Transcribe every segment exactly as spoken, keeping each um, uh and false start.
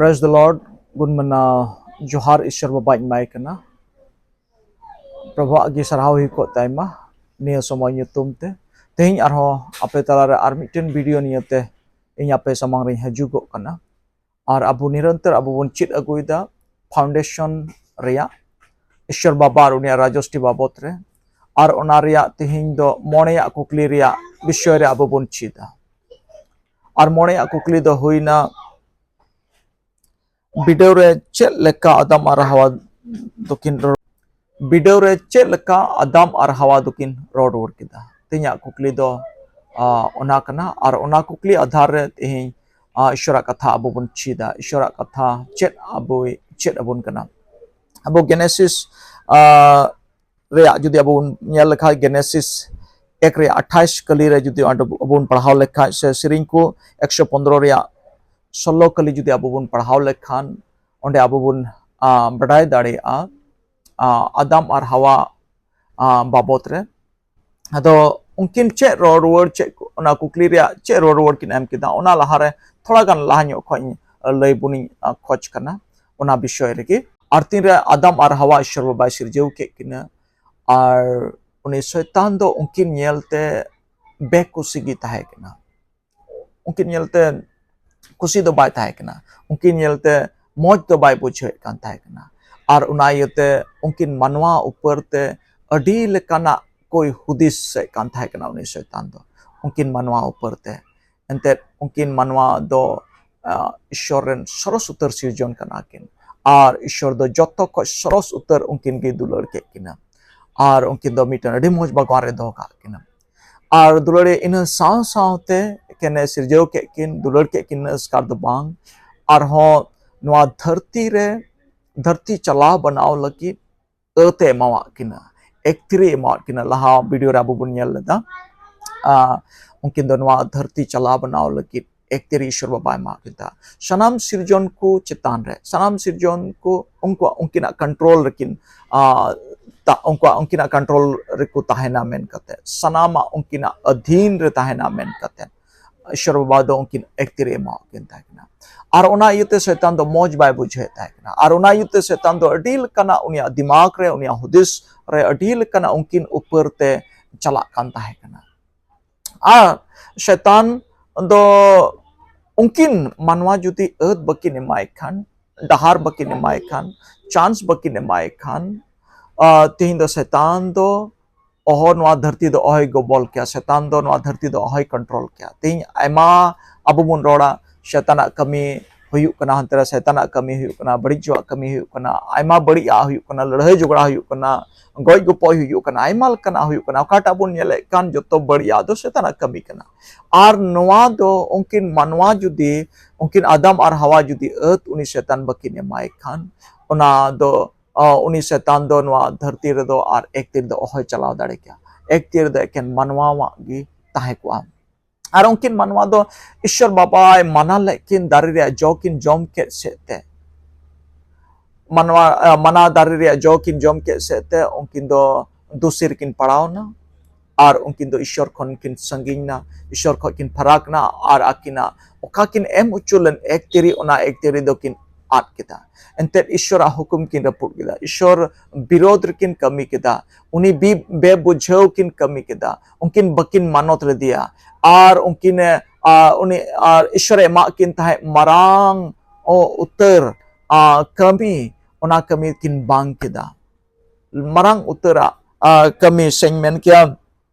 Praise the Lord. Good morning. ᱡᱚᱦᱟᱨ ᱤᱥᱚᱨ ᱵᱟᱵᱟᱧ ᱮᱢᱟᱭ ᱠᱟᱱᱟ᱾ ᱯᱨᱚᱵᱷᱩᱣᱟᱜ ᱜᱮ ᱥᱟᱨᱦᱟᱣ ᱦᱩᱭ ᱠᱚᱜ ᱛᱟᱭ ᱢᱟ ᱱᱤᱭᱟᱹ ᱥᱚᱢᱚᱭ ᱧᱩᱛᱩᱢ ᱛᱮ᱾ ᱛᱮᱦᱮᱧ ᱟᱨᱦᱚᱸ ᱟᱯᱮ ᱛᱟᱞᱟᱨᱮ ᱟᱨ ᱢᱤᱫᱴᱮᱱ ᱵᱷᱤᱰᱤᱭᱳ ᱱᱤᱭᱮᱛᱮ ᱤᱧ ᱟᱯᱮ ᱥᱟᱢᱟᱝ ᱨᱤᱧ ᱦᱤᱡᱩᱜᱚᱜ ᱠᱟᱱᱟ᱾ ᱟᱨ ᱟᱵᱚ ᱱᱤᱨᱚᱱᱛᱚᱨ ᱟᱵᱚ ᱵᱚᱱ ᱪᱮᱫ ᱟᱹᱜᱩᱭᱮᱫᱟ ᱯᱷᱟᱣᱩᱱᱰᱮᱥᱚᱱ ᱨᱮᱭᱟᱜ, ᱤᱥᱚᱨ ᱵᱟᱵᱟ ᱟᱨ ᱩᱱᱤᱭᱟᱜ ᱨᱟᱡᱚᱥᱴᱤ ᱵᱟᱵᱚᱛ ᱨᱮ᱾ ᱟᱨ ᱚᱱᱟ ᱨᱮᱭᱟᱜ ᱛᱮᱦᱮᱧ ᱫᱚ ᱢᱚᱬᱮᱭᱟᱜ ᱠᱩᱠᱞᱤ ᱨᱮᱭᱟᱜ ᱵᱤᱥᱚᱭ ᱨᱮ ᱟᱵᱚ ᱵᱚᱱ ᱪᱮᱫᱟ᱾ ᱟᱨ ᱢᱚᱬᱮᱭᱟᱜ ᱠᱩᱠᱞᱤ ᱫᱚ ᱦᱩᱭᱱᱟ, ᱵᱤᱰᱟᱹᱣ ᱨᱮ ᱪᱮᱫ ᱞᱮᱠᱟ ᱟᱫᱟᱢ ᱟᱨ ᱦᱟᱣᱟ ᱫᱚᱠᱤᱱ ᱨᱚᱲ, ᱵᱤᱰᱟᱹᱣ ᱨᱮ ᱪᱮᱫ ᱞᱮᱠᱟ ᱟᱫᱟᱢ ᱟᱨ ᱦᱟᱣᱟ ᱫᱚᱠᱤᱱ ᱨᱚᱲ ᱨᱩᱣᱟᱹᱲ ᱠᱮᱫᱟ? ᱛᱮᱦᱮᱧᱟᱜ ᱠᱩᱠᱞᱤ ᱫᱚ, ᱟ, ᱚᱱᱟ ᱠᱟᱱᱟ᱾ ᱟᱨ ᱚᱱᱟ ᱠᱩᱠᱞᱤ ᱟᱫᱷᱟᱨ ᱨᱮ ᱛᱮᱦᱮᱧ, ᱟ, ᱤᱥᱚᱨᱟᱜ ᱠᱟᱛᱷᱟ ᱟᱵᱚ ᱵᱚᱱ ᱪᱮᱫᱟ᱾ ᱤᱥᱚᱨᱟᱜ ᱠᱟᱛᱷᱟ ᱪᱮᱫ ᱟᱵᱚᱭ ᱪᱮᱫ ᱟᱵᱚᱱ ᱠᱟᱱᱟ? ᱟᱵᱚ ᱜᱮᱱᱮᱥᱤᱥ, ᱟ, ᱨᱮᱭᱟᱜ ᱡᱩᱫᱤ ᱟᱵᱚ ᱵᱚᱱ ᱧᱮᱞ ᱞᱮᱠᱷᱟᱱ, ᱜᱮᱱᱮᱥᱤᱥ ᱮᱠ ᱨᱮᱭᱟᱜ ᱟᱴᱷᱟᱭᱤᱥ ᱠᱟᱹᱞᱤ ᱨᱮ ᱡᱩᱫᱤ ᱚᱸᱰᱮ ᱵᱚᱱ ᱯᱟᱲᱦᱟᱣ ᱞᱮᱠᱷᱟᱱ, ᱥᱮ ᱥᱮᱨᱮᱧ ᱠᱚ ᱮᱠᱥᱚ ᱯᱚᱱᱫᱽᱨᱚ ᱨᱮᱭᱟᱜ ᱥᱳᱞᱳ ᱠᱟᱹᱞᱤ ᱡᱩᱫᱤ ᱟᱵᱚ ᱵᱚᱱ ᱯᱟᱲᱦᱟᱣ ᱞᱮᱠᱷᱟᱱ, ᱚᱸᱰᱮ ᱟᱵᱚ ᱵᱚᱱ, ᱟ, ᱵᱟᱰᱟᱭ ᱫᱟᱲᱮᱭᱟᱜᱼᱟ, ᱟ, ᱟᱫᱟᱢ ᱟᱨ ᱦᱟᱣᱟ, ᱟ, ᱵᱟᱵᱚᱛ ᱨᱮ᱾ ᱟᱫᱚ ᱩᱱᱠᱤᱱ ᱪᱮᱫ ᱨᱚᱲ ᱨᱩᱣᱟᱹᱲ, ᱪᱮᱫ ᱠᱚ-, ᱚᱱᱟ ᱠᱩᱠᱞᱤ ᱨᱮᱭᱟᱜ ᱪᱮᱫ ᱨᱚᱲ ᱨᱩᱣᱟᱹᱲ ᱠᱤᱱ ᱮᱢ ᱠᱮᱫᱟ, ᱚᱱᱟ ᱞᱟᱦᱟᱨᱮ ᱛᱷᱚᱲᱟ ᱜᱟᱱ ᱞᱟᱦᱟ ᱧᱚᱜ ᱠᱷᱚᱱ ᱤᱧ ᱞᱟᱹᱭ ᱵᱚᱱᱤᱧ, ᱟ, ᱠᱷᱚᱡᱽ ᱠᱟᱱᱟ ᱚᱱᱟ ᱵᱤᱥᱚᱭ ᱨᱮᱜᱮ᱾ ᱟᱨ ᱛᱤᱱᱨᱮ ᱟᱫᱟᱢ ᱟᱨ ᱦᱟᱣᱟ ᱤᱥᱚᱨ ᱵᱟᱵᱟᱭ ᱥᱤᱨᱡᱟᱹᱣ ᱠᱮᱫ ᱠᱤᱱᱟᱹ, ᱟᱨ ᱩᱱᱤ ᱥᱚᱭᱛᱟᱱ ᱫᱚ ᱩᱱᱠᱤᱱ ᱧᱮᱞᱛᱮ ᱵᱮᱠᱩᱥᱤ ᱜᱮ ᱛᱟᱦᱮᱸ ᱠᱟᱱᱟ᱾ ᱩᱱᱠᱤᱱ ᱧᱮᱞᱛᱮ ᱠᱩᱥᱤ ᱫᱚ ᱵᱟᱭ ᱛᱟᱦᱮᱸ ᱠᱟᱱᱟ᱾ ᱩᱱᱠᱤᱱ ᱧᱮᱞᱛᱮ ᱢᱚᱡᱽ ᱫᱚ ᱵᱟᱭ ᱵᱩᱡᱷᱟᱹᱣᱮᱫ ᱠᱟᱱ ᱛᱟᱦᱮᱸ ᱠᱟᱱᱟ᱾ ᱟᱨ ᱚᱱᱟ ᱤᱭᱟᱹᱛᱮ ᱩᱱᱠᱤᱱ ᱢᱟᱱᱣᱟ ᱩᱯᱚᱨ ᱛᱮ ᱟᱹᱰᱤ ᱞᱮᱠᱟᱱᱟᱜ ᱠᱚᱭ ᱦᱩᱫᱤᱥᱮᱫ ᱠᱟᱱ ᱛᱟᱦᱮᱸ ᱠᱟᱱᱟ ᱩᱱᱤ ᱥᱚᱭᱛᱟᱱ ᱫᱚ᱾ ᱩᱱᱠᱤᱱ ᱢᱟᱱᱣᱟ ᱩᱯᱚᱨ ᱛᱮ, ᱮᱱᱛᱮᱫ ᱩᱱᱠᱤᱱ ᱢᱟᱱᱣᱟ ᱫᱚ, ᱟ, ᱤᱥᱚᱨ ᱨᱮᱱ ᱥᱚᱨᱚᱥ ᱩᱛᱟᱹᱨ ᱥᱤᱨᱡᱚᱱ ᱠᱟᱱᱟ ᱠᱤᱱ᱾ ᱟᱨ ᱤᱥᱚᱨ ᱫᱚ ᱡᱚᱛᱚ ᱠᱷᱚᱡ ᱥᱚᱨᱚᱥ ᱩᱛᱟᱹᱨ ᱩᱱᱠᱤᱱ ᱜᱮ ᱫᱩᱞᱟᱹᱲ ᱠᱮᱫ ᱠᱤᱱᱟ᱾ ᱟᱨ ᱩᱱᱠᱤᱱ ᱫᱚ ᱢᱤᱫᱴᱮᱱ ᱟᱹᱰᱤ ᱢᱚᱡᱽ ᱵᱟᱜᱽᱣᱟᱱ ᱨᱮ ᱫᱚᱦᱚ ᱠᱟᱜ ᱠᱤᱱᱟ᱾ ᱟᱨ ᱫᱩᱞᱟᱹᱲᱤᱭᱟᱹ, ᱤᱱᱟᱹ ᱥᱟᱶ ᱥᱟᱶᱛᱮ ᱮᱠᱮᱱᱮ ᱥᱤᱨᱡᱟᱹᱣ ᱠᱮᱫ ᱠᱤᱱ, ᱫᱩᱞᱟᱹᱲ ᱠᱮᱫ ᱠᱤᱱ, ᱤᱱᱟᱹ ᱮᱥᱠᱟᱨ ᱫᱚ ᱵᱟᱝ, ᱟᱨᱦᱚᱸ ᱱᱚᱣᱟ ᱫᱷᱟᱹᱨᱛᱤ ᱨᱮ, ᱫᱷᱟᱹᱨᱛᱤ ᱪᱟᱞᱟᱣ ᱵᱮᱱᱟᱣ ᱞᱟᱹᱜᱤᱫ ᱟᱹᱛᱮ ᱮᱢᱟᱣᱟᱫ ᱠᱤᱱᱟ, ᱮᱠᱛᱨᱤ ᱮᱢᱟᱣᱟᱫ ᱠᱤᱱᱟ᱾ ᱞᱟᱦᱟ ᱵᱷᱤᱰᱤᱭᱳ ᱨᱮ ᱟᱵᱚ ᱵᱚᱱ ᱧᱮᱞ ᱞᱮᱫᱟ, ᱟ, ᱩᱱᱠᱤᱱ ᱫᱚ ᱱᱚᱣᱟ ᱫᱷᱟᱹᱨᱛᱤ ᱪᱟᱞᱟᱣ ᱵᱮᱱᱟᱣ ᱞᱟᱹᱜᱤᱫ ᱮᱠᱛᱨᱤ ᱤᱥᱚᱨ ᱵᱟᱵᱟ ᱮᱢᱟᱣᱟᱫ ᱠᱤᱱ ᱛᱟᱦᱮᱸᱫ᱾ ᱥᱟᱱᱟᱢ ᱥᱤᱨᱡᱚᱱ ᱠᱚ ᱪᱮᱛᱟᱱ ᱨᱮ, ᱥᱟᱱᱟᱢ ᱥᱤᱨᱡᱚᱱ ᱠᱚ ᱩᱱᱠᱩᱣᱟᱜ, ᱩᱱᱠᱤᱱᱟᱜ ᱠᱚᱱᱴᱨᱳᱞ ᱨᱮᱠᱤᱱ, ᱟ, ᱛᱟ-, ᱩᱱᱠᱩᱣᱟᱜ, ᱩᱱᱠᱤᱱᱟᱜ ᱠᱚᱱᱴᱨᱳᱞ ᱨᱮᱠᱚ ᱛᱟᱦᱮᱱᱟ ᱢᱮᱱ ᱠᱟᱛᱮ, ᱥᱟᱱᱟᱢᱟᱜ ᱩᱱᱠᱤᱱᱟᱜ ᱟᱹᱫᱷᱤᱱ ᱨᱮ ᱛᱟᱦᱮᱱᱟ ᱢᱮᱱ ᱠᱟᱛᱮ, ᱤᱥᱚᱨ ᱵᱟᱵᱟ ᱫᱚ ᱩᱱᱠᱤᱱ ᱮᱠᱛᱤᱨᱮ ᱮᱢᱟᱣᱟᱫ ᱠᱤᱱ ᱛᱟᱦᱮᱸ ᱠᱟᱱᱟ᱾ ᱟᱨ ᱚᱱᱟ ᱤᱭᱟᱹᱛᱮ ᱥᱮᱛᱟᱱ ᱫᱚ ᱢᱚᱡᱽ ᱵᱟᱭ ᱵᱩᱡᱷᱟᱹᱣᱮᱫ ᱛᱟᱦᱮᱸ ᱠᱟᱱᱟ᱾ ᱟᱨ ᱚᱱᱟ ᱤᱭᱟᱹᱛᱮ ᱥᱮᱛᱟᱱ ᱫᱚ ᱟᱹᱰᱤ ᱞᱮᱠᱟᱱᱟᱜ ᱩᱱᱤᱭᱟᱜ ᱫᱤᱢᱟᱜᱽ ᱨᱮ, ᱩᱱᱤᱭᱟᱜ ᱦᱩᱫᱤᱥ ᱨᱮ ᱟᱹᱰᱤ ᱞᱮᱠᱟᱱᱟᱜ ᱩᱱᱠᱤᱱ ᱩᱯᱟᱹᱨ ᱛᱮ ᱪᱟᱞᱟᱜ ᱠᱟᱱ ᱛᱟᱦᱮᱸ ᱠᱟᱱᱟ᱾ ᱟᱨ ᱥᱮᱛᱟᱱ ᱫᱚ ᱩᱱᱠᱤᱱ ᱢᱟᱱᱣᱟ ᱡᱩᱫᱤ ᱟᱹᱛ ᱵᱟᱹᱠᱤᱱ ᱮᱢᱟᱭ ᱠᱷᱟᱱ, ᱰᱟᱦᱟᱨ ᱵᱟᱹᱠᱤᱱ ᱮᱢᱟᱭ ᱠᱷᱟᱱ, ᱪᱟᱱᱥ ᱵᱟᱹᱠᱤᱱ ᱮᱢᱟᱭ ᱠᱷᱟᱱ, ᱟᱨ ᱛᱮᱦᱮᱧ ᱫᱚ ᱥᱮᱛᱟᱱ ᱫᱚ ᱚᱦᱚ ᱱᱚᱣᱟ ᱫᱷᱟᱹᱨᱛᱤ ᱫᱚ ᱚᱦᱚᱭ ᱜᱚᱵᱚᱞ ᱠᱮᱭᱟ, ᱥᱮᱛᱟᱱ ᱫᱚ ᱱᱚᱣᱟ ᱫᱷᱟᱹᱨᱛᱤ ᱫᱚ ᱚᱦᱚᱭ ᱠᱚᱱᱴᱨᱳᱞ ᱠᱮᱭᱟ᱾ ᱛᱮᱦᱮᱧ ᱟᱭᱢᱟ ᱟᱵᱚ ᱵᱚᱱ ᱨᱚᱲᱟ, ᱥᱮᱛᱟᱱᱟᱜ ᱠᱟᱹᱢᱤ ᱦᱩᱭᱩᱜ ᱠᱟᱱᱟ, ᱦᱟᱱᱛᱮ ᱨᱮ ᱥᱮᱛᱟᱱᱟᱜ ᱠᱟᱹᱢᱤ ᱦᱩᱭᱩᱜ ᱠᱟᱱᱟ, ᱵᱟᱹᱲᱤᱡ ᱡᱚᱣᱟᱜ ᱠᱟᱹᱢᱤ ᱦᱩᱭᱩᱜ ᱠᱟᱱᱟ, ᱟᱭᱢᱟ ᱵᱟᱹᱲᱤᱡᱟᱜ ᱦᱩᱭᱩᱜ ᱠᱟᱱᱟ, ᱞᱟᱹᱲᱦᱟᱹᱭ ᱡᱷᱚᱜᱽᱲᱟ ᱦᱩᱭᱩᱜ ᱠᱟᱱᱟ, ᱜᱚᱡ ᱜᱚᱯᱚᱡ ᱦᱩᱭᱩᱜ ᱠᱟᱱᱟ, ᱟᱭᱢᱟ ᱞᱮᱠᱟᱱᱟᱜ ᱦᱩᱭᱩᱜ ᱠᱟᱱᱟ᱾ ᱚᱠᱟᱴᱟᱜ ᱵᱚᱱ ᱧᱮᱞᱮᱫ ᱠᱟᱱ, ᱡᱚᱛᱚ ᱵᱟᱹᱲᱤᱡᱟᱜ ᱫᱚ ᱥᱮᱛᱟᱱᱟᱜ ᱠᱟᱹᱢᱤ ᱠᱟᱱᱟ᱾ ᱟᱨ ᱱᱚᱣᱟ ᱫᱚ ᱩᱱᱠᱤᱱ ᱢᱟᱱᱣᱟ ᱡᱩᱫᱤ, ᱩᱱᱠᱤᱱ ᱟᱫᱟᱢ ᱟᱨ ᱦᱟᱣᱟ ᱡᱩᱫᱤ ᱟᱹᱛ ᱩᱱᱤ ᱥᱮᱛᱟᱱ ᱵᱟᱹᱠᱤᱱ ᱮᱢᱟᱭ ᱠᱷᱟᱱ, ᱚᱱᱟ ᱫᱚ ᱩᱱᱤ ᱥᱮᱛᱟᱱ ᱫᱚ ᱱᱚᱣᱟ ᱫᱷᱟᱹᱨᱛᱤ ᱨᱮᱫᱚ ᱟᱨ ᱮᱠ ᱛᱤᱨ ᱫᱚ ᱚᱦᱚᱭ ᱪᱟᱞᱟᱣ ᱫᱟᱲᱮ ᱠᱮᱭᱟ᱾ ᱮᱠ ᱛᱤᱨ ᱫᱚ ᱮᱠᱮᱱ ᱢᱟᱱᱣᱟᱣᱟᱜ ᱜᱮ ᱛᱟᱦᱮᱸ ᱠᱚᱜᱼᱟ᱾ ᱟᱨ ᱩᱱᱠᱤᱱ ᱢᱟᱱᱣᱟ ᱫᱚ ᱤᱥᱥᱚᱨ ᱵᱟᱵᱟᱭ ᱢᱟᱱᱟ ᱞᱮᱫ ᱠᱤᱱ ᱫᱟᱨᱮ ᱨᱮᱭᱟᱜ ᱡᱚ ᱠᱤᱱ ᱡᱚᱢ ᱠᱮᱫ ᱥᱮᱫ ᱛᱮ, ᱢᱟᱱᱣᱟ ᱢᱟᱱᱟ ᱫᱟᱨᱮ ᱨᱮᱭᱟᱜ ᱡᱚ ᱠᱤᱱ ᱡᱚᱢ ᱠᱮᱫ ᱥᱮᱫ ᱛᱮ ᱩᱱᱠᱤᱱ ᱫᱚ ᱫᱩᱥᱤ ᱨᱮᱠᱤᱱ ᱯᱟᱲᱟᱣ ᱮᱱᱟ᱾ ᱟᱨ ᱩᱱᱠᱤᱱ ᱫᱚ ᱤᱥᱥᱚᱨ ᱠᱷᱚᱱ ᱠᱤᱱ ᱥᱟᱺᱜᱤᱧ ᱮᱱᱟ, ᱤᱥᱥᱚᱨ ᱠᱷᱚᱱ ᱠᱤᱱ ᱯᱷᱟᱨᱟᱠ ᱮᱱᱟ᱾ ᱟᱨ ᱟᱹᱠᱤᱱᱟᱜ ᱚᱠᱟ ᱠᱤᱱ ᱮᱢ ᱦᱚᱪᱚ ᱞᱮᱱ ᱮᱠ ᱛᱤᱨᱤ, ᱚᱱᱟ ᱮᱠ ᱛᱤᱨᱤ ᱫᱚᱠᱤᱱ ᱟᱫ ᱠᱮᱫᱟ᱾ ᱮᱱᱛᱮᱫ ᱤᱥᱥᱚᱨᱟᱜ ᱦᱩᱠᱩᱢ ᱠᱤᱱ ᱨᱟᱹᱯᱩᱫ ᱠᱮᱫᱟ, ᱤᱥᱥᱚᱨ ᱵᱤᱨᱳᱫᱷ ᱨᱮᱠᱤᱱ ᱠᱟᱹᱢᱤ ᱠᱮᱫᱟ, ᱩᱱᱤ ᱵᱤ-, ᱵᱮᱵᱩᱡᱷᱟᱹᱣ ᱠᱤᱱ ᱠᱟᱹᱢᱤ ᱠᱮᱫᱟ, ᱩᱱᱠᱤᱱ ᱵᱟᱹᱠᱤᱱ ᱢᱟᱱᱚᱛ ᱞᱮᱫᱮᱭᱟ᱾ ᱟᱨ ᱩᱱᱠᱤᱱ, ᱟ, ᱩᱱᱤ, ᱟᱨ ᱤᱥᱥᱚᱨᱮ ᱮᱢᱟᱜ ᱠᱤᱱ ᱛᱟᱦᱮᱸᱫ ᱢᱟᱨᱟᱝ, ᱚ, ᱩᱛᱟᱹᱨ, ᱟ, ᱠᱟᱹᱢᱤ, ᱚᱱᱟ ᱠᱟᱹᱢᱤ ᱠᱤᱱ ᱵᱟᱝ ᱠᱮᱫᱟ᱾ ᱢᱟᱨᱟᱝ ᱩᱛᱟᱹᱨᱟᱜ, ᱟ, ᱠᱟᱹᱢᱤ ᱥᱮᱧ ᱢᱮᱱ ᱠᱮᱭᱟ,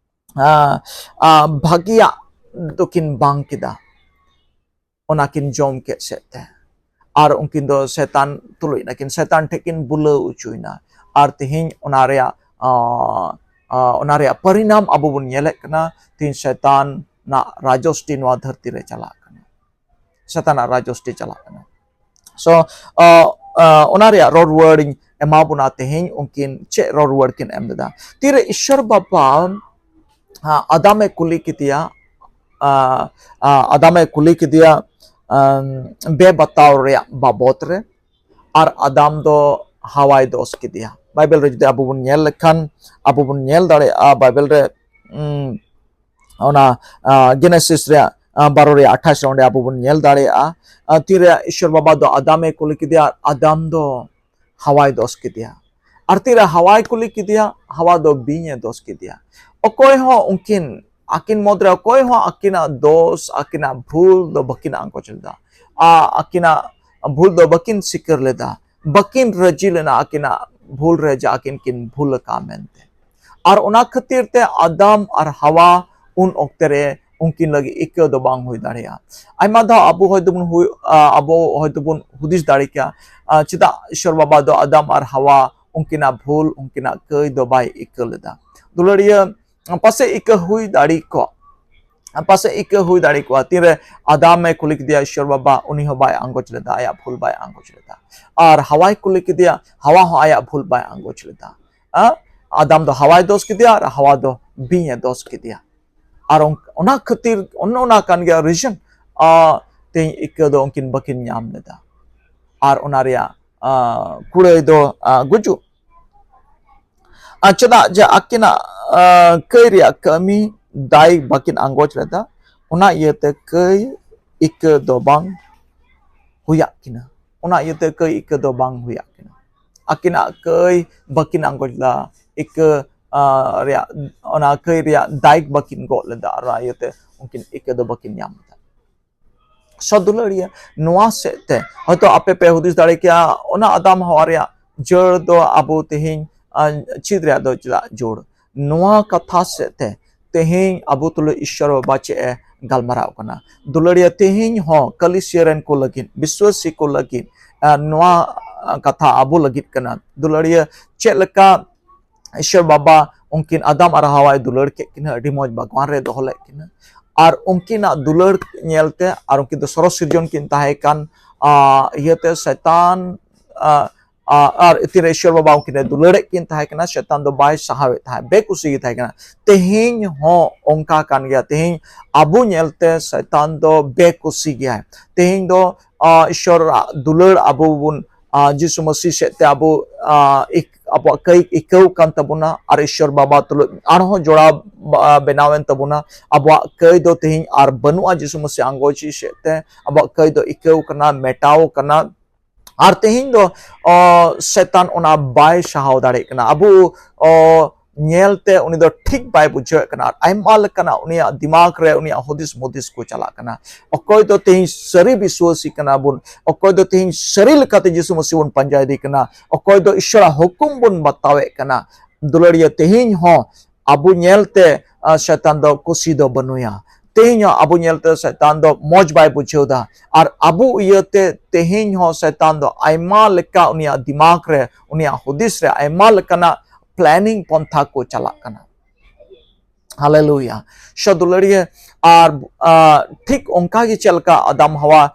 ᱟ, ᱟ, ᱵᱷᱟᱹᱜᱤᱭᱟᱜ ᱫᱚᱠᱤᱱ ᱵᱟᱝ ᱠᱮᱫᱟ᱾ ᱚᱱᱟ ᱠᱤᱱ ᱡᱚᱢ ᱠᱮᱫ ᱥᱮᱫ ᱛᱮ᱾ ᱟᱨ ᱩᱱᱠᱤᱱ ᱫᱚ ᱥᱮᱛᱟᱱ ᱛᱩᱞᱩᱡ ᱱᱟᱠᱤᱱ, ᱥᱮᱛᱟᱱ ᱴᱷᱮᱱ ᱠᱤᱱ ᱵᱩᱞᱟᱹᱣ ᱦᱚᱪᱚᱭᱮᱱᱟ᱾ ᱟᱨ ᱛᱮᱦᱮᱧ ᱚᱱᱟ ᱨᱮᱭᱟᱜ, ᱟ, ᱟ, ᱚᱱᱟ ᱨᱮᱭᱟᱜ ᱯᱚᱨᱤᱱᱟᱢ ᱟᱵᱚ ᱵᱚᱱ ᱧᱮᱞᱮᱫ ᱠᱟᱱᱟ᱾ ᱛᱮᱦᱮᱧ ᱥᱮᱛᱟᱱ ᱱᱟᱜ ᱨᱟᱡᱚᱥᱴᱤ ᱱᱚᱣᱟ ᱫᱷᱟᱹᱨᱛᱤ ᱨᱮ ᱪᱟᱞᱟᱜ ᱠᱟᱱᱟ᱾ ᱥᱮᱛᱟᱱᱟᱜ ᱨᱟᱡᱚᱥᱴᱤ ᱪᱟᱞᱟᱜ ᱠᱟᱱᱟ᱾ So, ᱟ, ᱟ, ᱚᱱᱟ ᱨᱮᱭᱟᱜ ᱨᱚᱲ ᱨᱩᱣᱟᱹᱲ ᱤᱧ ᱮᱢᱟ ᱵᱚᱱᱟ ᱛᱮᱦᱮᱧ, ᱩᱱᱠᱤᱱ ᱪᱮᱫ ᱨᱚᱲ ᱨᱩᱣᱟᱹᱲ ᱠᱤᱱ ᱮᱢ ᱞᱮᱫᱟ᱾ ᱛᱤᱨᱮ ᱤᱥᱥᱚᱨ ᱵᱟᱵᱟ, ᱟ, ᱟᱫᱟᱢᱮ ᱠᱩᱞᱤ ᱠᱮᱫᱮᱭᱟ, ᱟ, ᱟ, ᱟᱫᱟᱢᱮ ᱠᱩᱞᱤ ᱠᱮᱫᱮᱭᱟ, ᱟᱢ, ᱵᱮᱵᱟᱛᱟᱣ ᱨᱮᱭᱟᱜ ᱵᱟᱵᱚᱛ ᱨᱮ, ᱟᱨ ᱟᱫᱟᱢ ᱫᱚ ᱦᱟᱣᱟᱭ ᱫᱳᱥ ᱠᱮᱫᱮᱭᱟ᱾ ᱵᱟᱭᱵᱮᱞ ᱨᱮ ᱡᱩᱫᱤ ᱟᱵᱚ ᱵᱚᱱ ᱧᱮᱞ ᱞᱮᱠᱷᱟᱱ, ᱟᱵᱚ ᱵᱚᱱ ᱧᱮᱞ ᱫᱟᱲᱮᱭᱟᱜᱼᱟ, ᱵᱟᱭᱵᱮᱞ ᱨᱮ, ᱩᱢ, ᱚᱱᱟ, ᱟ, ᱜᱮᱱᱮᱥᱤᱥ ᱨᱮᱭᱟᱜ, ᱟᱨ ᱵᱟᱨᱚ ᱨᱮᱭᱟᱜ ᱟᱴᱷᱟᱥ ᱨᱮ ᱚᱸᱰᱮ ᱟᱵᱚ ᱵᱚᱱ ᱧᱮᱞ ᱫᱟᱲᱮᱭᱟᱜᱼᱟ᱾ ᱟᱨ ᱛᱤᱨᱮ ᱤᱥᱚᱨ ᱵᱟᱵᱟ ᱫᱚ ᱟᱫᱟᱢ ᱮ ᱠᱩᱞᱤ ᱠᱮᱫᱮᱭᱟ, ᱟᱫᱟᱢ ᱫᱚ ᱦᱟᱣᱟᱭ ᱫᱳᱥ ᱠᱮᱫᱮᱭᱟ᱾ ᱟᱨ ᱛᱤᱨᱮ ᱦᱟᱣᱟᱭ ᱠᱩᱞᱤ ᱠᱮᱫᱮᱭᱟ, ᱦᱟᱣᱟ ᱫᱚ ᱵᱤᱧ ᱮ ᱫᱳᱥ ᱠᱮᱫᱮᱭᱟ᱾ ᱚᱠᱚᱭ ᱦᱚᱸ ᱩᱱᱠᱤᱱ, ᱟᱹᱠᱤᱱ ᱢᱩᱫᱽᱨᱮ ᱚᱠᱚᱭ ᱦᱚᱸ ᱟᱹᱠᱤᱱᱟᱜ ᱫᱳᱥ, ᱟᱹᱠᱤᱱᱟᱜ ᱵᱷᱩᱞ ᱫᱚ ᱵᱟᱹᱠᱤᱱ ᱟᱸᱜᱚᱪ ᱞᱮᱫᱟ᱾ ᱟ-, ᱟᱹᱠᱤᱱᱟᱜ ᱵᱷᱩᱞ ᱫᱚ ᱵᱟᱹᱠᱤᱱ ᱥᱤᱠᱟᱹᱨ ᱞᱮᱫᱟ, ᱵᱟᱹᱠᱤᱱ ᱨᱟᱹᱡᱤ ᱞᱮᱱᱟ ᱟᱹᱠᱤᱱᱟᱜ ᱵᱷᱩᱞ ᱨᱮ, ᱡᱮ ᱟᱹᱠᱤᱱ ᱠᱤᱱ ᱵᱷᱩᱞ ᱟᱠᱟᱫ ᱢᱮᱱᱛᱮ᱾ ᱟᱨ ᱚᱱᱟ ᱠᱷᱟᱹᱛᱤᱨ ᱛᱮ ᱟᱫᱟᱢ ᱟᱨ ᱦᱟᱣᱟ ᱩᱱ ᱚᱠᱛᱮ ᱨᱮ ᱩᱱᱠᱤᱱ ᱞᱟᱹᱜᱤᱫ ᱤᱠᱟᱹ ᱫᱚ ᱵᱟᱝ ᱦᱩᱭ ᱫᱟᱲᱮᱭᱟᱜᱼᱟ᱾ ᱟᱭᱢᱟ ᱫᱷᱟᱣ ᱟᱵᱚ ᱦᱚᱭᱛᱳ ᱵᱚᱱ ᱦᱩᱭ-, ᱟ, ᱟᱵᱚ ᱦᱚᱭᱛᱳ ᱵᱚᱱ ᱦᱩᱫᱤᱥ ᱫᱟᱲᱮ ᱠᱮᱭᱟ, ᱟ, ᱪᱮᱫᱟᱜ ᱤᱥᱚᱨ ᱵᱟᱵᱟ ᱫᱚ ᱟᱫᱟᱢ ᱟᱨ ᱦᱟᱣᱟ ᱩᱱᱠᱤᱱᱟᱜ ᱵᱷᱩᱞ, ᱩᱱᱠᱤᱱᱟᱜ ᱠᱟᱹᱭ ᱫᱚ ᱵᱟᱭ ᱤᱠᱟᱹ ᱞᱮᱫᱟ? ᱫᱩᱞᱟᱹᱲᱤᱭᱟᱹ, ᱯᱟᱥᱮᱡ ᱤᱠᱟᱹ ᱦᱩᱭ ᱫᱟᱲᱮ ᱠᱚᱜ, ᱯᱟᱥᱮᱡ ᱤᱠᱟᱹ ᱦᱩᱭ ᱫᱟᱲᱮ ᱠᱚᱜᱼᱟ᱾ ᱛᱤᱱᱨᱮ ᱟᱫᱟᱢ ᱮ ᱠᱩᱞᱤ ᱠᱮᱫᱮᱭᱟ ᱤᱥᱚᱨ ᱵᱟᱵᱟ, ᱩᱱᱤ ᱦᱚᱸ ᱵᱟᱭ ᱟᱸᱜᱚᱪ ᱞᱮᱫᱟ, ᱟᱭᱟᱜ ᱵᱷᱩᱞ ᱵᱟᱭ ᱟᱸᱜᱚᱪ ᱞᱮᱫᱟ᱾ ᱟᱨ ᱦᱟᱣᱟᱭ ᱠᱩᱞᱤ ᱠᱮᱫᱮᱭᱟ, ᱦᱟᱣᱟ ᱦᱚᱸ ᱟᱭᱟᱜ ᱵᱷᱩᱞ ᱵᱟᱭ ᱟᱸᱜᱚᱪ ᱞᱮᱫᱟ᱾ ᱟ? ᱟᱫᱟᱢ ᱫᱚ ᱦᱟᱣᱟᱭ ᱫᱳᱥ ᱠᱮᱫᱮᱭᱟ ᱟᱨ ᱦᱟᱣᱟ ᱫᱚ ᱵᱤᱧ ᱮ ᱫᱳᱥ ᱠᱮᱫᱮᱭᱟ᱾ ᱟᱨ ᱚᱱ-, ᱚᱱᱟ ᱠᱷᱟᱹᱛᱤᱨ, ᱚᱱ-, ᱚᱱᱟ ᱠᱟᱱ ᱜᱮᱭᱟ reason, ᱟ, ᱛᱮᱦᱮᱧ ᱤᱠᱟᱹ ᱫᱚ ᱩᱱᱠᱤᱱ ᱵᱟᱹᱠᱤᱱ ᱧᱟᱢ ᱞᱮᱫᱟ᱾ ᱟᱨ ᱚᱱᱟ ᱨᱮᱭᱟᱜ, ᱟ, ᱠᱩᱲᱟᱹᱭ ᱫᱚ, ᱟ, ᱜᱩᱡᱩᱜ᱾ ᱟᱨ ᱪᱮᱫᱟᱜ ᱡᱮ ᱟᱹᱠᱤᱱᱟᱜ, ᱟ, ᱠᱟᱹᱭ ᱨᱮᱭᱟᱜ ᱠᱟᱹᱢᱤ ᱫᱟᱭ ᱵᱟᱹᱠᱤᱱ ᱟᱸᱜᱚᱪ ᱞᱮᱫᱟ, ᱚᱱᱟ ᱤᱭᱟᱹᱛᱮ ᱠᱟᱹᱭ ᱤᱠᱟᱹ ᱫᱚ ᱵᱟᱝ ᱦᱩᱭᱟᱜ ᱠᱤᱱᱟ᱾ ᱚᱱᱟ ᱤᱭᱟᱹᱛᱮ ᱠᱟᱹᱭ ᱤᱠᱟᱹ ᱫᱚ ᱵᱟᱝ ᱦᱩᱭᱟᱜ ᱠᱤᱱᱟ᱾ ᱟᱹᱠᱤᱱᱟᱜ ᱠᱟᱹᱭ ᱵᱟᱹᱠᱤᱱ ᱟᱸᱜᱚᱪ ᱞᱮᱫᱟ, ᱤᱠᱟᱹ, ᱟ, ᱨᱮᱭᱟᱜ, ᱚᱱᱟ ᱠᱟᱹᱭ ᱨᱮᱭᱟᱜ ᱫᱟᱭ ᱵᱟᱹᱠᱤᱱ ᱜᱚᱜ ᱞᱮᱫᱟ, ᱟᱨ ᱚᱱᱟ ᱤᱭᱟᱹᱛᱮ ᱩᱱᱠᱤᱱ ᱤᱠᱟᱹ ᱫᱚ ᱵᱟᱹᱠᱤᱱ ᱧᱟᱢ ᱞᱮᱫᱟ᱾ ᱥᱚᱫᱩᱞᱟᱹᱲᱤᱭᱟᱹ, ᱱᱚᱣᱟ ᱥᱮᱫ ᱛᱮ ᱦᱚᱭᱛᱳ ᱟᱯᱮ ᱯᱮ ᱦᱩᱫᱤᱥ ᱫᱟᱲᱮ ᱠᱮᱭᱟ, ᱚᱱᱟ ᱟᱫᱟᱢ ᱦᱟᱣᱟ ᱨᱮᱭᱟᱜ ᱡᱟᱹᱲ ᱫᱚ ᱟᱵᱚ ᱛᱮᱦᱮᱧ, ᱟ, ᱪᱮᱫ ᱨᱮᱭᱟᱜ ᱫᱚ ᱪᱮᱫᱟᱜ ᱡᱳᱲ? ᱱᱚᱣᱟ ᱠᱟᱛᱷᱟ ᱥᱮᱫ ᱛᱮ ᱛᱮᱦᱮᱧ ᱟᱵᱚ ᱛᱩᱞᱩᱡ ᱤᱥᱥᱚᱨ ᱵᱟᱵᱟ ᱪᱮᱫ ᱮ ᱜᱟᱞᱢᱟᱨᱟᱣ ᱠᱟᱱᱟ? ᱫᱩᱞᱟᱹᱲᱤᱭᱟᱹ, ᱛᱮᱦᱮᱧ ᱦᱚᱸ ᱠᱟᱹᱞᱤᱥᱤᱭᱟᱹ ᱨᱮᱱ ᱠᱚ ᱞᱟᱹᱜᱤᱫ, ᱵᱤᱥᱣᱟᱹᱥᱤ ᱠᱚ ᱞᱟᱹᱜᱤᱫ, ᱟ, ᱱᱚᱣᱟ, ᱟ, ᱠᱟᱛᱷᱟ ᱟᱵᱚ ᱞᱟᱹᱜᱤᱫ ᱠᱟᱱᱟ᱾ ᱫᱩᱞᱟᱹᱲᱤᱭᱟᱹ, ᱪᱮᱫ ᱞᱮᱠᱟ ᱤᱥᱥᱚᱨ ᱵᱟᱵᱟ ᱩᱱᱠᱤᱱ ᱟᱫᱟᱢ ᱟᱨ ᱦᱟᱣᱟᱭ ᱫᱩᱞᱟᱹᱲ ᱠᱮᱫ ᱠᱤᱱᱟᱹ, ᱟᱹᱰᱤ ᱢᱚᱡᱽ ᱵᱟᱜᱽᱣᱟᱱ ᱨᱮ ᱫᱚᱦᱚ ᱞᱮᱫ ᱠᱤᱱᱟᱹ, ᱟᱨ ᱩᱱᱠᱤᱱᱟᱜ ᱫᱩᱞᱟᱹᱲ ᱧᱮᱞᱛᱮ, ᱟᱨ ᱩᱱᱠᱤᱱ ᱫᱚ ᱥᱚᱨᱚᱥ ᱥᱤᱨᱡᱚᱱ ᱠᱤᱱ ᱛᱟᱦᱮᱸ ᱠᱟᱱ, ᱟ, ᱤᱭᱟᱹᱛᱮ ᱥᱮᱛᱟᱱ, ᱟ, ᱟ, ᱟᱨ ᱛᱤᱨᱮ ᱤᱥᱥᱚᱨ ᱵᱟᱵᱟ ᱩᱱᱠᱤᱱᱮ ᱫᱩᱞᱟᱹᱲᱮᱫ ᱠᱤᱱ ᱛᱟᱦᱮᱸ ᱠᱟᱱᱟ, ᱥᱮᱛᱟᱱ ᱫᱚ ᱵᱟᱭ ᱥᱟᱦᱟᱣᱮᱫ ᱛᱟᱦᱮᱸᱫ, ᱵᱮᱠᱩᱥᱤ ᱜᱮ ᱛᱟᱦᱮᱸ ᱠᱟᱱᱟ᱾ ᱛᱮᱦᱮᱧ ᱦᱚᱸ ᱚᱱᱠᱟ ᱠᱟᱱ ᱜᱮᱭᱟ᱾ ᱛᱮᱦᱮᱧ ᱟᱵᱚ ᱧᱮᱞᱛᱮ ᱥᱮᱛᱟᱱ ᱫᱚ ᱵᱮᱠᱩᱥᱤ ᱜᱮᱭᱟᱭ᱾ ᱛᱮᱦᱮᱧ ᱫᱚ, ᱟ, ᱤᱥᱥᱚᱨᱟᱜ ᱫᱩᱞᱟᱹᱲ ᱟᱵᱚ ᱵᱚᱱ, ᱟ, ᱡᱤᱥᱩ ᱢᱟᱹᱥᱤ ᱥᱮᱫ ᱛᱮ ᱟᱵᱚ, ᱟ, ᱤᱠ-, ᱟᱵᱚᱣᱟᱜ ᱠᱟᱹᱭ ᱤᱠᱟᱹᱣ ᱠᱟᱱ ᱛᱟᱵᱚᱱᱟ ᱟᱨ ᱤᱥᱥᱚᱨ ᱵᱟᱵᱟ ᱛᱩᱞᱩᱡ ᱟᱨᱦᱚᱸ ᱡᱚᱲᱟᱣ ᱵᱮᱱᱟᱣᱮᱱ ᱛᱟᱵᱚᱱᱟ᱾ ᱟᱵᱚᱣᱟᱜ ᱠᱟᱹᱭ ᱫᱚ ᱛᱮᱦᱮᱧ ᱟᱨ ᱵᱟᱹᱱᱩᱜᱼᱟ ᱡᱤᱥᱩ ᱢᱟᱹᱥᱤ ᱟᱸᱜᱚᱪ ᱥᱮᱫ ᱛᱮ᱾ ᱟᱵᱚᱣᱟᱜ ᱠᱟᱹᱭ ᱫᱚ ᱤᱠᱟᱹᱣ ᱠᱟᱱᱟ, ᱢᱮᱴᱟᱣ ᱠᱟᱱᱟ᱾ ᱟᱨ ᱛᱮᱦᱮᱧ ᱫᱚ ᱥᱮᱛᱟᱱ ᱚᱱᱟ ᱵᱟᱭ ᱥᱟᱦᱟᱣ ᱫᱟᱲᱮᱭᱟᱜ ᱠᱟᱱᱟ᱾ ᱟᱵᱚ ᱧᱮᱞᱛᱮ ᱩᱱᱤ ᱫᱚ ᱴᱷᱤᱠ ᱵᱟᱭ ᱵᱩᱡᱷᱟᱹᱣᱮᱫ ᱠᱟᱱᱟ᱾ ᱟᱨ ᱟᱭᱢᱟ ᱞᱮᱠᱟᱱᱟᱜ ᱩᱱᱤᱭᱟᱜ ᱫᱤᱢᱟᱜᱽ ᱨᱮ ᱩᱱᱤᱭᱟᱜ ᱦᱩᱫᱤᱥ ᱢᱩᱫᱤᱥ ᱠᱚ ᱪᱟᱞᱟᱜ ᱠᱟᱱᱟ᱾ ᱚᱠᱚᱭ ᱫᱚ ᱛᱮᱦᱮᱧ ᱥᱟᱹᱨᱤ ᱵᱤᱥᱣᱟᱹᱥᱤ ᱠᱟᱱᱟ ᱵᱚᱱ, ᱚᱠᱚᱭ ᱫᱚ ᱛᱮᱦᱮᱧ ᱥᱟᱹᱨᱤ ᱞᱮᱠᱟᱛᱮ ᱡᱤᱥᱩ ᱢᱟᱹᱥᱤ ᱵᱚᱱ ᱯᱟᱸᱡᱟᱭᱮᱫᱮ ᱠᱟᱱᱟ, ᱚᱠᱚᱭ ᱫᱚ ᱤᱥᱥᱚᱨᱟᱜ ᱦᱩᱠᱩᱢ ᱵᱚᱱ ᱵᱟᱛᱟᱣᱮᱫ ᱠᱟᱱᱟ᱾ ᱫᱩᱞᱟᱹᱲᱤᱭᱟᱹ, ᱛᱮᱦᱮᱧ ᱦᱚᱸ ᱟᱵᱚ ᱧᱮᱞᱛᱮ ᱥᱮᱛᱟᱱ ᱫᱚ ᱠᱩᱥᱤ ᱫᱚ ᱵᱟᱹᱱᱩᱭᱟ᱾ ᱛᱮᱦᱮᱧ ᱦᱚᱸ ᱟᱵᱚ ᱧᱮᱞᱛᱮ ᱥᱮᱛᱟᱱ ᱫᱚ ᱢᱚᱡᱽ ᱵᱟᱭ ᱵᱩᱡᱷᱟᱹᱣ ᱫᱟ᱾ ᱟᱨ ᱟᱵᱚ ᱤᱭᱟᱹᱛᱮ ᱛᱮᱦᱮᱧ ᱦᱚᱸ ᱥᱮᱛᱟᱱ ᱫᱚ ᱟᱭᱢᱟ ᱞᱮᱠᱟ ᱩᱱᱤᱭᱟᱜ ᱫᱤᱢᱟᱜᱽ ᱨᱮ, ᱩᱱᱤᱭᱟᱜ ᱦᱩᱫᱤᱥ ᱨᱮ ᱟᱭᱢᱟ ᱞᱮᱠᱟᱱᱟᱜ ᱯᱞᱮᱱᱤᱝ ᱯᱚᱱᱛᱷᱟ ᱠᱚ ᱪᱟᱞᱟᱜ ᱠᱟᱱᱟ᱾ ᱦᱟᱞᱮᱞᱩᱭᱟ᱾ ᱥᱚ ᱫᱩᱞᱟᱹᱲᱤᱭᱟᱹ, ᱟᱨ ᱴᱷᱤᱠ ᱚᱱᱠᱟ ᱜᱮ ᱪᱮᱫ ᱞᱮᱠᱟ ᱟᱫᱟᱢ ᱦᱟᱣᱟ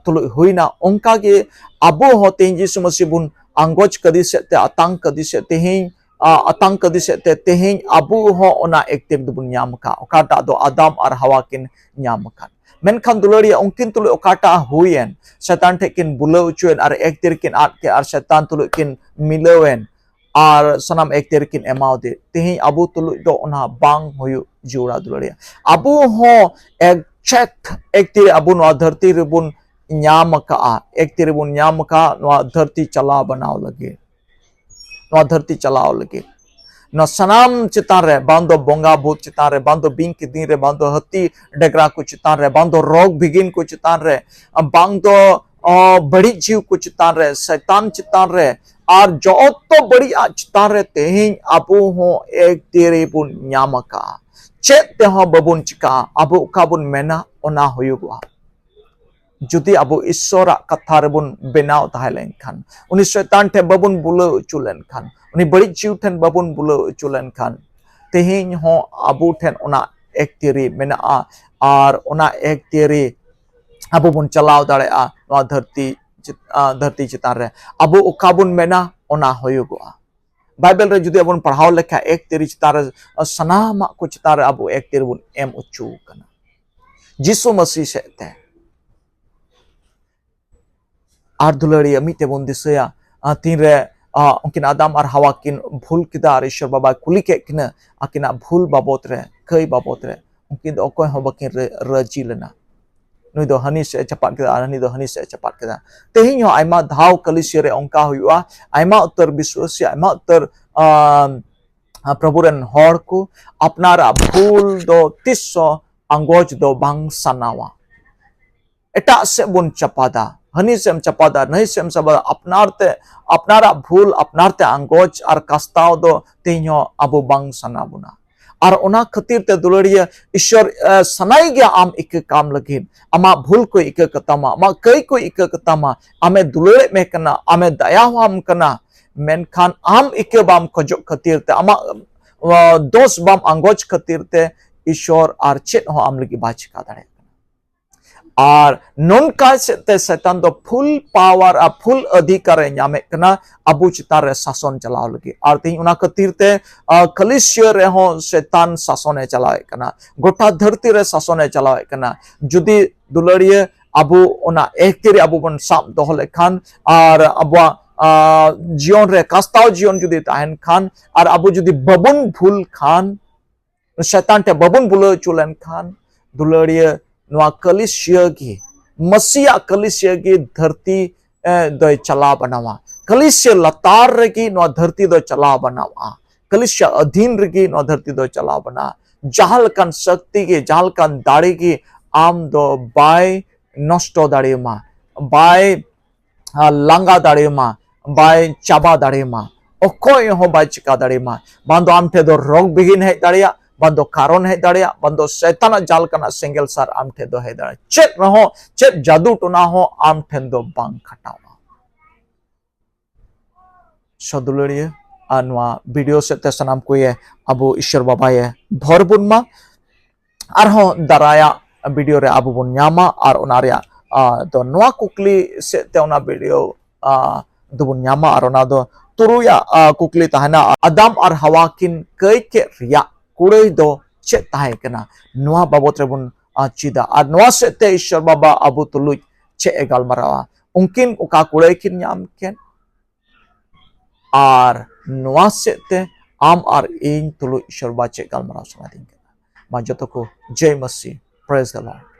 ᱛᱩᱞᱩᱡ ᱦᱩᱭᱱᱟ, ᱚᱱᱠᱟ ᱜᱮ ᱟᱵᱚ ᱦᱚᱸ ᱛᱮᱦᱮᱧ ᱡᱤᱥᱩ ᱢᱟᱹᱥᱤ ᱵᱚᱱ ᱟᱸᱜᱚᱪ ᱠᱟᱫᱮ ᱥᱮᱫ ᱛᱮ, ᱟᱛᱟᱝ ᱠᱟᱫᱮ ᱥᱮᱫ ᱛᱮᱦᱮᱧ ᱟᱛᱟᱝ ᱠᱟᱫᱮ ᱥᱮᱫ ᱛᱮ ᱛᱮᱦᱮᱧ ᱟᱵᱚ ᱦᱚᱸ ᱚᱱᱟ ᱮᱠᱛᱤᱨ ᱫᱚᱵᱚᱱ ᱧᱟᱢ ᱟᱠᱟᱫ, ᱚᱠᱟᱴᱟᱜ ᱫᱚ ᱟᱫᱟᱢ ᱟᱨ ᱦᱟᱣᱟ ᱠᱤᱱ ᱧᱟᱢ ᱟᱠᱟᱫ᱾ ᱢᱮᱱᱠᱷᱟᱱ ᱫᱩᱞᱟᱹᱲᱤᱭᱟᱹ, ᱩᱱᱠᱤᱱ ᱛᱩᱞᱩᱡ ᱚᱠᱟᱴᱟᱜ ᱦᱩᱭᱮᱱ, ᱥᱮᱛᱟᱱ ᱴᱷᱮᱡ ᱠᱤᱱ ᱵᱩᱞᱟᱹᱣ ᱦᱚᱪᱚᱭᱮᱱ ᱟᱨ ᱮᱠᱛᱤᱨ ᱠᱤᱱ ᱟᱫ ᱠᱮᱫ ᱟᱨ ᱥᱮᱛᱟᱱ ᱛᱩᱞᱩᱡ ᱠᱤᱱ ᱢᱤᱞᱟᱹᱣᱮᱱ ᱟᱨ ᱥᱟᱱᱟᱢ ᱮᱠᱛᱤᱨ ᱠᱤᱱ ᱮᱢᱟᱣᱫᱮ᱾ ᱛᱮᱦᱮᱧ ᱟᱵᱚ ᱛᱩᱞᱩᱡ ᱫᱚ ᱚᱱᱟ ᱵᱟᱝ ᱦᱩᱭᱩᱜ ᱡᱩᱲᱟ ᱫᱩᱞᱟᱹᱲᱤᱭᱟᱹ᱾ ᱟᱵᱚ ᱦᱚᱸ ᱮᱠᱡᱮᱠᱴ ᱮᱠᱛᱤᱨ ᱟᱵᱚ ᱱᱚᱣᱟ ᱫᱷᱟᱹᱨᱛᱤ ᱨᱮᱵᱚᱱ ᱧᱟᱢ ᱟᱠᱟᱫᱼᱟ, ᱮᱠᱛᱤᱨ ᱵᱚᱱ ᱧᱟᱢ ᱟᱠᱟᱫᱼᱟ ᱱᱚᱣᱟ ᱫᱷᱟᱹᱨᱛᱤ ᱪᱟᱞᱟᱣ ᱵᱟᱱᱟᱣ ᱞᱟᱹᱜᱤᱫ, ᱱᱚᱣᱟ ᱫᱷᱟᱹᱨᱛᱤ ᱪᱟᱞᱟᱣ ᱞᱟᱹᱜᱤᱫ᱾ ᱱᱚᱣᱟ ᱥᱟᱱᱟᱢ ᱪᱮᱛᱟᱱ ᱨᱮ, ᱵᱟᱝ ᱫᱚ ᱵᱚᱸᱜᱟ ᱵᱷᱩᱛ ᱪᱮᱛᱟᱱ ᱨᱮ, ᱵᱟᱝ ᱫᱚ ᱵᱤᱧ ᱠᱤᱫᱤᱧ ᱨᱮ, ᱵᱟᱝ ᱫᱚ ᱦᱟᱹᱛᱤ ᱰᱮᱜᱽᱨᱟ ᱠᱚ ᱪᱮᱛᱟᱱ ᱨᱮ, ᱵᱟᱝ ᱫᱚ ᱨᱳᱜᱽ ᱵᱤᱜᱷᱤᱱ ᱠᱚ ᱪᱮᱛᱟᱱ ᱨᱮ, ᱵᱟᱝ ᱫᱚ ᱵᱟᱹᱲᱤᱡ ᱡᱤᱣᱤ ᱠᱚ ᱪᱮᱛᱟᱱ ᱨᱮ, ᱥᱮᱛᱟᱱ ᱪᱮᱛᱟᱱ ᱨᱮ, ᱟᱨ ᱡᱚᱛᱚ ᱵᱟᱹᱲᱤᱡᱟᱜ ᱪᱮᱛᱟᱱ ᱨᱮ ᱛᱮᱦᱮᱧ ᱟᱵᱚ ᱦᱚᱸ ᱮᱠᱛᱤᱨᱤ ᱵᱚᱱ ᱧᱟᱢ ᱟᱠᱟᱫᱼᱟ᱾ ᱪᱮᱫ ᱛᱮᱦᱚᱸ ᱵᱟᱵᱚᱱ ᱪᱤᱠᱟᱹᱜᱼᱟ᱾ ᱟᱵᱚ ᱚᱠᱟ ᱵᱚᱱ ᱢᱮᱱᱟ ᱚᱱᱟ ᱦᱩᱭᱩᱜᱚᱜᱼᱟ᱾ ᱡᱩᱫᱤ ᱟᱵᱚ ᱤᱥᱥᱚᱨᱟᱜ ᱠᱟᱛᱷᱟ ᱨᱮᱵᱚᱱ ᱵᱮᱱᱟᱣ ᱛᱟᱦᱮᱸ ᱞᱮᱱᱠᱷᱟᱱ, ᱩᱱᱤ ᱥᱚᱭᱛᱟᱱ ᱴᱷᱮᱱ ᱵᱟᱵᱚᱱ ᱵᱩᱞᱟᱹᱣ ᱦᱚᱪᱚ ᱞᱮᱱᱠᱷᱟᱱ, ᱩᱱᱤ ᱵᱟᱹᱲᱤᱡ ᱡᱤᱣᱤ ᱴᱷᱮᱱ ᱵᱟᱵᱚᱱ ᱵᱩᱞᱟᱹᱣ ᱦᱚᱪᱚ ᱞᱮᱱᱠᱷᱟᱱ, ᱛᱮᱦᱮᱧ ᱦᱚᱸ ᱟᱵᱚ ᱴᱷᱮᱱ ᱚᱱᱟ ᱮᱠᱛᱤᱨᱤ ᱢᱮᱱᱟᱜᱼᱟ᱾ ᱟᱨ ᱚᱱᱟ ᱮᱠᱛᱤᱨᱤ ᱟᱵᱚ ᱵᱚᱱ ᱪᱟᱞᱟᱣ ᱫᱟᱲᱮᱭᱟᱜᱼᱟ ᱱᱚᱣᱟ ᱫᱷᱟᱹᱨᱛᱤ ᱪᱮᱛ-, ᱟ, ᱫᱷᱟᱹᱨᱛᱤ ᱪᱮᱛᱟᱱ ᱨᱮ᱾ ᱟᱵᱚ ᱚᱠᱟ ᱵᱚᱱ ᱢᱮᱱᱟ ᱚᱱᱟ ᱦᱩᱭᱩᱜᱚᱜᱼᱟ᱾ ᱵᱟᱭᱵᱮᱞ ᱨᱮ ᱡᱩᱫᱤ ᱟᱵᱚᱱ ᱯᱟᱲᱦᱟᱣ ᱞᱮᱠᱷᱟᱱ ᱮᱠ ᱛᱤᱨᱤ ᱪᱮᱛᱟᱱ ᱨᱮ, ᱥᱟᱱᱟᱢᱟᱜ ᱠᱚ ᱪᱮᱛᱟᱱ ᱨᱮ ᱟᱵᱚ ᱮᱠ ᱛᱤᱨᱤ ᱵᱚᱱ ᱮᱢ ᱦᱚᱪᱚ ᱟᱠᱟᱱᱟ ᱡᱤᱥᱩ ᱢᱟᱹᱥᱤ ᱥᱮᱫ ᱛᱮ᱾ ᱟᱨ ᱫᱩᱞᱟᱹᱲᱤᱭᱟᱹ, ᱢᱤᱫᱴᱮᱡ ᱵᱚᱱ ᱫᱤᱥᱟᱹᱭᱟ, ᱟᱨ ᱛᱤᱱᱨᱮ ᱟᱸ, ᱩᱱᱠᱤᱱ ᱟᱫᱟᱢ ᱟᱨ ᱦᱟᱣᱟ ᱠᱤᱱ ᱵᱷᱩᱞ ᱠᱮᱫᱟ ᱟᱨ ᱤᱥᱚᱨ ᱵᱟᱵᱟᱭ ᱠᱩᱞᱤ ᱠᱮᱫ ᱠᱤᱱᱟᱹ ᱟᱹᱠᱤᱱᱟᱜ ᱵᱷᱩᱞ ᱵᱟᱵᱚᱛ ᱨᱮ, ᱠᱟᱹᱭ ᱵᱟᱵᱚᱛ ᱨᱮ, ᱩᱱᱠᱤᱱ ᱫᱚ ᱚᱠᱚᱭ ᱦᱚᱸ ᱵᱟᱹᱠᱤᱱ ᱨᱟᱹ-, ᱨᱟᱹᱡᱤ ᱞᱮᱱᱟ᱾ ᱱᱩᱭ ᱫᱚ ᱦᱟᱹᱱᱤ ᱥᱮᱫ ᱮ ᱪᱟᱯᱟᱫ ᱠᱮᱫᱟ ᱟᱨ ᱦᱟᱹᱱᱤ ᱫᱚ ᱦᱟᱹᱱᱤ ᱥᱮᱫ ᱮ ᱪᱟᱯᱟᱫ ᱠᱮᱫᱟ᱾ ᱛᱮᱦᱮᱧ ᱦᱚᱸ ᱟᱭᱢᱟ ᱫᱷᱟᱣ ᱠᱟᱹᱞᱤᱥᱤᱭᱟᱹ ᱨᱮ ᱚᱱᱠᱟ ᱦᱩᱭᱩᱜᱼᱟ, ᱟᱭᱢᱟ ᱩᱛᱟᱹᱨ ᱵᱤᱥᱣᱟᱹᱥᱤ, ᱟᱭᱢᱟ ᱩᱛᱟᱹᱨ, ᱟᱸ, ᱯᱨᱚᱵᱷᱩ ᱨᱮᱱ ᱦᱚᱲ ᱠᱚ ᱟᱯᱱᱟᱨᱟᱜ ᱵᱷᱩᱞ ᱫᱚ ᱛᱤᱥ ᱦᱚᱸ ᱟᱸᱜᱚᱪ ᱫᱚ ᱵᱟᱝ ᱥᱟᱱᱟᱣᱟ᱾ ᱮᱴᱟᱜ ᱥᱮᱫ ᱵᱚᱱ ᱪᱟᱯᱟᱫᱟ, ᱦᱟᱹᱱᱤ ᱥᱮᱫ ᱮᱢ ᱪᱟᱯᱟᱫᱟ, ᱱᱟᱹᱭ ᱥᱮᱫ ᱮᱢ ᱪᱟᱯᱟᱫᱟ, ᱟᱯᱱᱟᱨ ᱛᱮ, ᱟᱯᱱᱟᱨᱟᱜ ᱵᱷᱩᱞ ᱟᱯᱱᱟᱨ ᱛᱮ ᱟᱸᱜᱚᱪ ᱟᱨ ᱠᱟᱥᱛᱟᱣ ᱫᱚ ᱛᱮᱦᱮᱧ ᱦᱚᱸ ᱟᱵᱚ ᱵᱟᱝ ᱥᱟᱱᱟ ᱵᱚᱱᱟ᱾ ᱟᱨ ᱚᱱᱟ ᱠᱷᱟᱹᱛᱤᱨ ᱛᱮ ᱫᱩᱞᱟᱹᱲᱤᱭᱟᱹ ᱤᱥᱚᱨ, ᱮ, ᱥᱟᱱᱟᱭ ᱜᱮᱭᱟ ᱟᱢ ᱤᱠᱟᱹ ᱠᱟᱢ ᱞᱟᱹᱜᱤᱫ, ᱟᱢᱟᱜ ᱵᱷᱩᱞ ᱠᱚ ᱤᱠᱟᱹ ᱠᱟᱛᱟᱢᱟ, ᱟᱢᱟᱜ ᱠᱟᱹᱭ ᱠᱚ ᱤᱠᱟᱹ ᱠᱟᱛᱟᱢᱟ, ᱟᱢᱮ ᱫᱩᱞᱟᱹᱲᱮᱫ ᱢᱮ ᱠᱟᱱᱟ, ᱟᱢᱮ ᱫᱟᱭᱟᱣᱟᱢ ᱠᱟᱱᱟ, ᱢᱮᱱᱠᱷᱟᱱ ᱟᱢ ᱤᱠᱟᱹ ᱵᱟᱢ ᱠᱷᱚᱡᱚᱜ ᱠᱷᱟᱹᱛᱤᱨ ᱛᱮ, ᱟᱢᱟᱜ, ᱟ, ᱫᱳᱥ ᱵᱟᱢ ᱟᱸᱜᱚᱪ ᱠᱷᱟᱹᱛᱤᱨ ᱛᱮ ᱤᱥᱚᱨ ᱟᱨ ᱪᱮᱫ ᱦᱚᱸ ᱟᱢ ᱞᱟᱹᱜᱤᱫ ᱵᱟᱭ ᱪᱤᱠᱟ ᱫᱟᱲᱮᱭᱟᱜ ᱠᱟᱱᱟ᱾ ᱟᱨ ᱱᱚᱝᱠᱟ ᱥᱮᱫ ᱛᱮ ᱥᱮᱛᱟᱱ ᱫᱚ full power ᱟᱨ full ᱚᱫᱷᱤᱠᱟᱨ ᱮ ᱧᱟᱢᱮᱫ ᱠᱟᱱᱟ ᱟᱵᱚ ᱪᱮᱛᱟᱱ ᱨᱮ ᱥᱟᱥᱚᱱ ᱪᱟᱞᱟᱣ ᱞᱟᱹᱜᱤᱫ᱾ ᱟᱨ ᱛᱮᱦᱮᱧ ᱚᱱᱟ ᱠᱷᱟᱹᱛᱤᱨ ᱛᱮ, ᱟ, ᱠᱟᱹᱞᱤᱥᱤᱭᱟᱹ ᱨᱮᱦᱚᱸ ᱥᱮᱛᱟᱱ ᱥᱟᱥᱚᱱ ᱮ ᱪᱟᱞᱟᱣᱮᱫ ᱠᱟᱱᱟ, ᱜᱚᱴᱟ ᱫᱷᱟᱹᱨᱛᱤ ᱨᱮ ᱥᱟᱥᱚᱱ ᱮ ᱪᱟᱞᱟᱣᱮᱫ ᱠᱟᱱᱟ᱾ ᱡᱩᱫᱤ ᱫᱩᱞᱟᱹᱲᱤᱭᱟᱹ ᱟᱵᱚ ᱚᱱᱟ ᱮᱠᱛᱤᱨᱤ ᱟᱵᱚ ᱵᱚᱱ ᱥᱟᱵ ᱫᱚᱦᱚ ᱞᱮᱠᱷᱟᱱ ᱟᱨ ᱟᱵᱚᱣᱟᱜ, ᱟ, ᱡᱤᱭᱚᱱ ᱨᱮ ᱠᱟᱥᱛᱟᱣ ᱡᱤᱭᱚᱱ ᱡᱩᱫᱤ ᱛᱟᱦᱮᱱ ᱠᱷᱟᱱ ᱟᱨ ᱟᱵᱚ ᱡᱩᱫᱤ ᱵᱟᱵᱚᱱ ᱵᱷᱩᱞ ᱠᱷᱟᱱ, ᱥᱮᱛᱟᱱ ᱴᱷᱮᱱ ᱵᱟᱵᱚᱱ ᱵᱩᱞᱟᱹᱣ ᱦᱚᱪᱚ ᱞᱮᱱᱠᱷᱟᱱ, ᱫᱩᱞᱟᱹᱲᱤᱭᱟᱹ, ᱱᱚᱣᱟ ᱠᱟᱹᱞᱤᱥᱤᱭᱟᱹ ᱜᱮ, ᱢᱟᱹᱥᱤᱭᱟᱜ ᱠᱟᱹᱞᱤᱥᱤᱭᱟᱹ ᱜᱮ ᱫᱷᱟᱹᱨᱛᱤ, ᱮ, ᱫᱚᱭ ᱪᱟᱞᱟᱣ ᱵᱟᱱᱟᱣᱟ᱾ ᱠᱟᱹᱞᱤᱥᱤᱭᱟᱹ ᱞᱟᱛᱟᱨ ᱨᱮᱜᱮ ᱱᱚᱣᱟ ᱫᱷᱟᱹᱨᱛᱤ ᱫᱚ ᱪᱟᱞᱟᱣ ᱵᱟᱱᱟᱣᱟ᱾ ᱠᱟᱹᱞᱤᱥᱤᱭᱟᱹ ᱟᱹᱫᱷᱤᱱ ᱨᱮᱜᱮ ᱱᱚᱣᱟ ᱫᱷᱟᱹᱨᱛᱤ ᱫᱚ ᱪᱟᱞᱟᱣ ᱵᱟᱱᱟᱣᱟ᱾ ᱡᱟᱦᱟᱸ ᱞᱮᱠᱟᱱ ᱥᱚᱠᱛᱤ ᱜᱮ, ᱡᱟᱦᱟᱸ ᱞᱮᱠᱟᱱ ᱫᱟᱲᱮ ᱜᱮ ᱟᱢ ᱫᱚ ᱵᱟᱭ ᱱᱚᱥᱴᱚ ᱫᱟᱲᱮᱭᱟᱢᱟ, ᱵᱟᱭ ᱟᱨ ᱞᱟᱸᱜᱟ ᱫᱟᱲᱮᱭᱟᱢᱟ, ᱵᱟᱭ ᱪᱟᱵᱟ ᱫᱟᱲᱮᱭᱟᱢᱟ, ᱚᱠᱚᱭ ᱦᱚᱸ ᱵᱟᱭ ᱪᱤᱠᱟ ᱫᱟᱲᱮᱭᱟᱢᱟ᱾ ᱵᱟᱝ ᱫᱚ ᱟᱢ ᱴᱷᱮᱱ ᱫᱚ ᱨᱳᱜᱽ ᱵᱤᱜᱷᱤᱱ ᱦᱮᱡ ᱫᱟᱲᱮᱭᱟᱜ, ᱵᱟᱝ ᱫᱚ ᱠᱟᱨᱚᱱ ᱦᱮᱡ ᱫᱟᱲᱮᱭᱟᱜ, ᱵᱟᱝ ᱫᱚ ᱥᱮᱛᱟᱱᱟᱜ ᱡᱟᱞ ᱠᱟᱱᱟ ᱥᱮᱸᱜᱮᱞ ᱥᱟᱨ ᱟᱢ ᱴᱷᱮᱱ ᱫᱚ ᱦᱮᱡ ᱫᱟᱲᱮᱭᱟᱜ᱾ ᱪᱮᱫ ᱨᱮᱦᱚᱸ, ᱪᱮᱫ ᱡᱟᱫᱩ ᱴᱚᱱᱟ ᱦᱚᱸ ᱟᱢ ᱴᱷᱮᱱ ᱫᱚ ᱵᱟᱝ ᱠᱷᱟᱴᱟᱣᱟ᱾ ᱥᱚᱫᱩᱞᱟᱹᱲᱤᱭᱟᱹ ᱟᱨ ᱱᱚᱣᱟ ᱵᱷᱤᱰᱤᱭᱳ ᱥᱮᱫ ᱛᱮ ᱥᱟᱱᱟᱢ ᱠᱚᱭᱮ ᱟᱵᱚ ᱤᱥᱚᱨ ᱵᱟᱵᱟᱭᱮ ᱵᱷᱚᱨ ᱵᱚᱱ ᱢᱟ᱾ ᱟᱨᱦᱚᱸ ᱫᱟᱨᱟᱭᱟᱜ ᱵᱷᱤᱰᱤᱭᱳ ᱨᱮ ᱟᱵᱚ ᱵᱚᱱ ᱧᱟᱢᱟ ᱟᱨ ᱚᱱᱟ ᱨᱮᱭᱟᱜ, ᱟ, ᱫᱚ ᱱᱚᱣᱟ ᱠᱩᱠᱞᱤ ᱥᱮᱫ ᱛᱮ ᱚᱱᱟ ᱵᱷᱤᱰᱤᱭᱳ, ᱟ, ᱫᱚᱵᱚᱱ ᱧᱟᱢᱟ ᱟᱨ ᱚᱱᱟ ᱫᱚ ᱛᱩᱨᱩᱭᱟᱜ, ᱟ, ᱠᱩᱠᱞᱤ ᱛᱟᱦᱮᱱᱟ, ᱟᱫᱟᱢ ᱟᱨ ᱦᱟᱣᱟ ᱠᱤᱱ ᱠᱟᱹᱭ ᱠᱮᱫ ᱨᱮᱭᱟᱜ ᱠᱩᱲᱟᱹᱭ ᱫᱚ ᱪᱮᱫ ᱛᱟᱦᱮᱸ ᱠᱟᱱᱟ? ᱱᱚᱣᱟ ᱵᱟᱵᱚᱛ ᱨᱮᱵᱚᱱ, ᱟ, ᱪᱮᱫᱟ᱾ ᱟᱨ ᱱᱚᱣᱟ ᱥᱮᱫ ᱛᱮ ᱤᱥᱚᱨ ᱵᱟᱵᱟ ᱟᱵᱚ ᱛᱩᱞᱩᱡ ᱪᱮᱫ ᱮ ᱜᱟᱞᱢᱟᱨᱟᱣᱟ? ᱩᱱᱠᱤᱱ ᱚᱠᱟ ᱠᱩᱲᱟᱹᱭ ᱠᱤᱱ ᱧᱟᱢ ᱠᱮᱫ? ᱟᱨ ᱱᱚᱣᱟ ᱥᱮᱫ ᱛᱮ ᱟᱢ ᱟᱨ ᱤᱧ ᱛᱩᱞᱩᱡ ᱤᱥᱚᱨ ᱵᱟ ᱪᱮᱫ ᱜᱟᱞᱢᱟᱨᱟᱣ ᱥᱟᱱᱟᱭᱮᱫᱤᱧ ᱠᱟᱱᱟ᱾ ᱢᱟ ᱡᱚᱛᱚ ᱠᱚ ᱡᱚᱭ ᱢᱟᱥᱤ, praise the Lord᱾